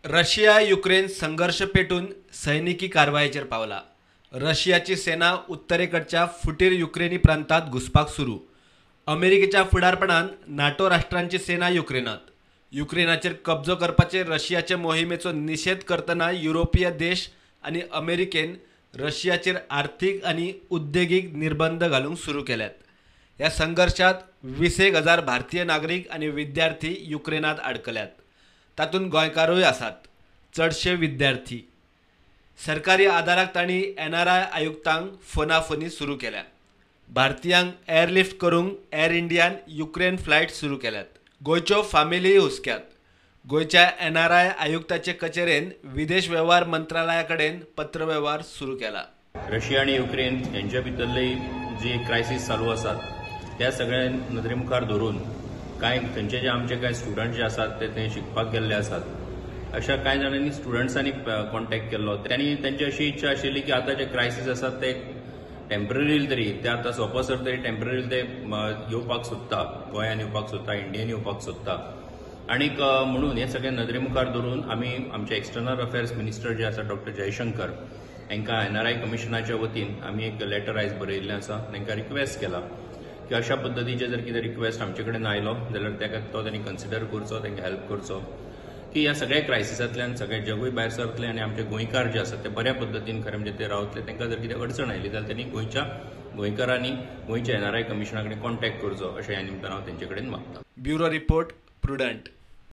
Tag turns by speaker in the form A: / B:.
A: Russia Ukraine संघर्श पेटून सैनिकी कारवायेचेर पावला. रशियाची सेना उत्तरेकडच्या फुटीर युक्रेनी प्रांतात घुसपाक सुरू. अमेरिकेच्या फुडारपणान नाटो राष्ट्रांची सेना युक्रेनात. युक्रेनाचेर कब्जो करपाचे रशियाचे मोहिमेचो निशेध करतना युरोपीय देश आनी अमेरिकेन रशियाचेर आर्थीक आनी उद्देगीक निर्बंध घालूंक सुरू केल्यात. ह्या संघर्शात 20,000 भारतीय नागरीक आनी विद्यार्थी युक्रेनात आडकल्यात. तातूंत गोंयकारूय आसात, चडशे विद्यार्थी. सरकारी आदाराक तांणी एनआरआय आयुक्तांक फोनाफोनी सुरू केल्या. भारतीयांक एअरलिफ्ट करूंक एअर इंडियान युक्रेन फ्लायट सुरू केल्यात. गोंयच्यो फामिलीय हुसक्यात. गोंयच्या एनआरआय आयुक्ताचे कचेरेन विदेश वेव्हार मंत्रालया कडेन पत्रवेव्हार सुरू केला.
B: रशिया आनी युक्रेन हेंच्या भितरली जी क्रायसीस चालू आसात त्या सगळ्या नदरे मुखार धरून कांय थंयचे जे आमचे कांय स्टुडंट जे आसात ते थंय शिकपाक गेल्ले आसात. अशा कांय जाणांनी स्टुडंट्सांनी कॉन्टॅक्ट केल्लो. तांणी तांची अशी इच्छा आशिल्ली की आतां जे क्रायसीस आसात ते टेम्पररी तरी ते आतां सोंपसर तरी टेम्पररी ते येवपाक सोदता, गोंयान येवपाक सोदता, इंडियेन येवपाक सोदता. आनीक म्हणून हे सगळे नदरे मुखार धरून आमी आमचे एक्सटर्नल अफेर्स मिनिस्टर जे आसा डॉक्टर जयशंकर हांकां एनआरआय कमिशनाच्या वतीन आमी एक लेटर आयज बरयिल्लें आसा. तांकां रिक्वेस्ट केला की अशा पद्दतीचे जर कितें रिक्वेस्ट आमचे कडेन आयलो जाल्यार ताका तो तांणी कन्सिडर करचो, तांकां हेल्प करचो की ह्या सगळ्या क्रायसिसांतल्यान सगळें जगूय भायर सरतलें आनी आमचे गोंयकार जे आसात ते बऱ्या पद्दतीन खरें म्हणजे ते रावतले. तांकां जर कितें अडचण आयली जाल्यार तांणी गोंयच्या गोंयकारांनी गोंयच्या एनआरआय कमिशना कडेन कॉन्टॅक्ट करचो अशें ह्या निमतान हांव तांचे कडेन मागतां.
A: Bureau report, Prudent.